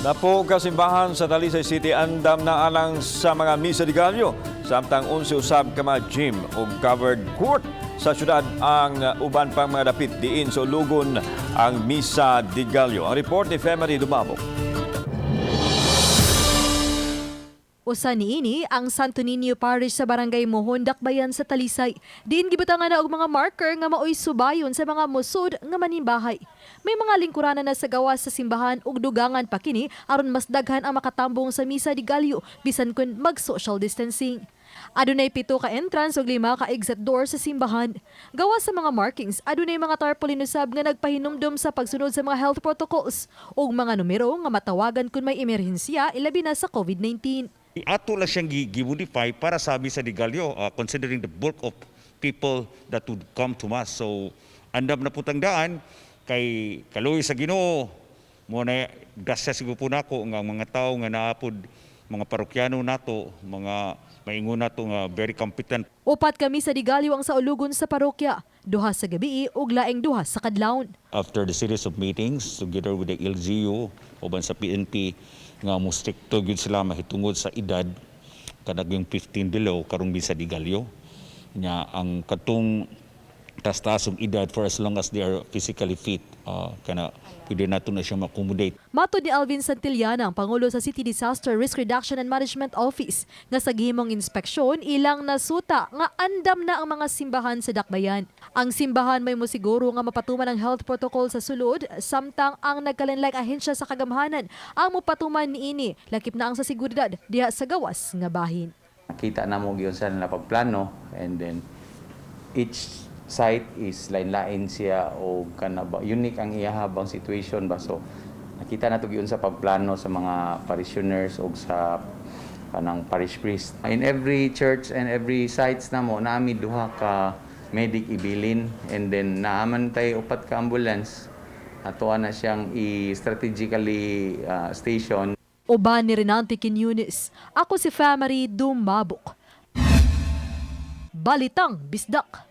Napo ka simbahan sa Talisay City andam na alang sa mga Misa de Gallo. Samtang 11 usab ka mga gym ug covered court sa syudad ang uban pang mga dapit diin saulugon ang Misa de Gallo. Ang report ni Femery Dumabok. Usa niini ang Santo Niño Parish sa Barangay Mohon, Dakbayan sa Talisay. Diin gibutangan na og mga marker nga maoy subayon sa mga musod nga manimbahay. May mga lingkuranan na sa gawas sa simbahan ug dugangan pa kini aron mas daghan ang makatambong sa Misa de Gallo bisan kun mag-social distancing. Adunay 7 ka entrance ug 5 ka exit door sa simbahan. Gawas sa mga markings, adunay mga tarpaulin usab nga nagpahinumdom sa pagsunod sa mga health protocols ug mga numero nga matawagan kun may emerhensiya, ilabi na sa COVID-19. Ato lang siyang gi-modify para sa Misa de Gallo, considering the bulk of people that would come to Mass. So, andam na pud tang daan, kay kaluoy sa Ginoo, mo na grasya siguro po nako nga ang mga tao nga naa pod, mga parokyano nato, mga maingon nato nga very competent. 4 ka Misa de Gallo ang saulugon sa parokya, 2 sa gabi ug laing 2 sa kadlawon. After the series of meetings together with the LGU uban sa PNP nga mo strikto gyud sila mahitungod sa edad, kanang yung 15 below karong Misa de Gallo nya, ang katong tas-tasong edad, for as long as they are physically fit, kana pwede nato na siya ma-accommodate. Matod ni Alvin Santillana, ang Pangulo sa City Disaster Risk Reduction and Management Office, nga sa gihimong inspeksyon, ilang nasuta nga andam na ang mga simbahan sa Dakbayan. Ang simbahan may mosiguro nga mapatuman ang health protocol sa sulod, samtang ang nagkalainlaing ahensya sa kagamhanan ang mopatuman niini, lakip na ang sa seguridad diha sa gawas nga bahin. Nakita na mo gyud sa nila pagplano, and then each site is lain-lain siya o kana ba, unique ang iyahabang situation ba. So nakita na to gyud sa pagplano sa mga parishioners o sa kanang parish priest. In every church and every sites namo, naami duha ka medic ibilin, and then naaman tay 4 ka ambulance, ato na siyang i-strategically station. Uban ni Renante Quiñones, ako si Famary Dumabok. Balitang Bisdak.